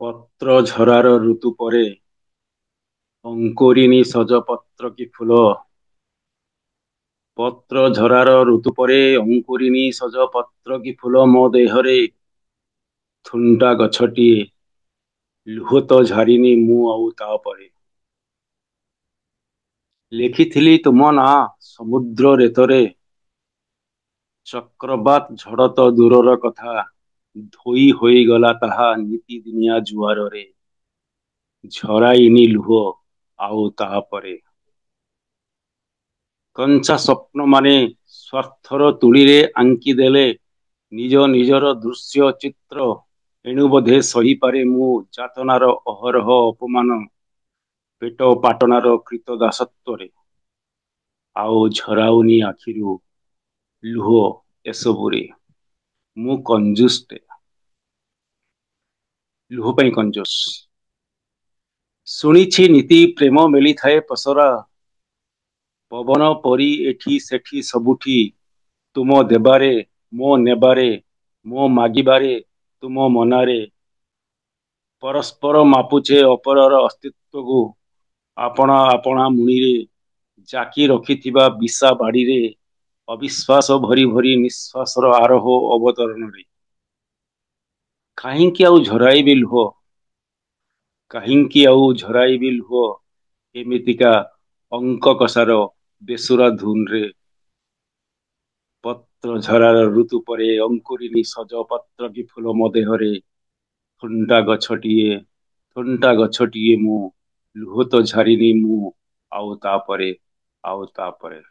ପତ୍ର ଝରାର ଋତୁ ପରେ ଅଙ୍କୁରିନି ସଜ ପତ୍ର କି ଫୁଲ। ପତ୍ର ଝରାର ଋତୁ ପରେ ଅଙ୍କୁରିନି ସଜ ପତ୍ର କି ଫୁଲ ମୋ ଦେହରେ। ଥୁଣ୍ଟା ଗଛଟିଏ, ଲୁହ ତ ଝାରିନି ମୁଁ ଆଉ ତା'ପରେ। ଲେଖିଥିଲି ତୁମ ନାଁ ସମୁଦ୍ର ରେତରେ, ଚକ୍ରବାତ ଝଡ଼ ତ ଦୂରର କଥା, ଧୋଇ ହୋଇଗଲା ତାହା ନିତିଦିନିଆ ଜୁଆରରେ। ଝରାଇନି ଲୁହ ଆଉ ତା'ପରେ। କଞ୍ଚା ସ୍ୱପ୍ନମାନେ ସ୍ୱାର୍ଥର ତୂଳୀରେ ଆଙ୍କିଦେଲେ ନିଜ ନିଜର ଦୃଶ୍ୟ ଚିତ୍ର, ଏଣୁ ବୋଧେ ସହିପାରେ ମୁଁ ଯାତନାର ଅହରହ ଅପମାନ, ପେଟ ପାଟଣାର କ୍ରୀତଦାସତ୍ୱରେ। ଆଉ ଝରାଉନି ଆଖିରୁ ଲୁହ ଏସବୁରେ। ମୁଁ କଞ୍ଜୁସଟେ। ଲୁହ ପାଇଁ କଞ୍ଜୁସ। ଶୁଣିଛି ନିତି ପ୍ରେମ ମେଲିଥାଏ ପସରା, ପବନ ପରି ଏଠି ସେଠି ସବୁଠି, ତୁମ ଦେବାରେ ମୋ ନେବାରେ, ମୋ ମାଗିବାରେ ତୁମ ମନାରେ। ପରସ୍ପର ମାପୁଛେ ଅପରର ଅସ୍ତିତ୍ୱକୁ ଆପଣା ଆପଣା ମୁଣିରେ, ଜାକି ରଖିଥିବା ବିଶା ବାଡ଼ିରେ, ଅବିଶ୍ୱାସ ଭରି ଭରି ନିଃଶ୍ୱାସର ଆରୋହ ଅବତରଣରେ। କାହିଁକି ଆଉ ଝରାଇବି ଲୁହ? କାହିଁକି ଆଉ ଝରାଇବି ଲୁହ ଏମିତିକା ଅଙ୍କ କଷାର ବେସୁରା ଧୁନରେ? ପତ୍ର ଝରାର ଋତୁ ପରେ ଅଙ୍କୁରିନି ସଜ ପତ୍ର କି ଫୁଲ ମୋ ଦେହରେ। ଥୁଣ୍ଟା ଗଛଟିଏ, ଥୁଣ୍ଟା ଗଛଟିଏ ମୁଁ, ଲୁହ ତ ଝାରିନି ମୁଁ ଆଉ ତା'ପରେ, ଆଉ ତା'ପରେ।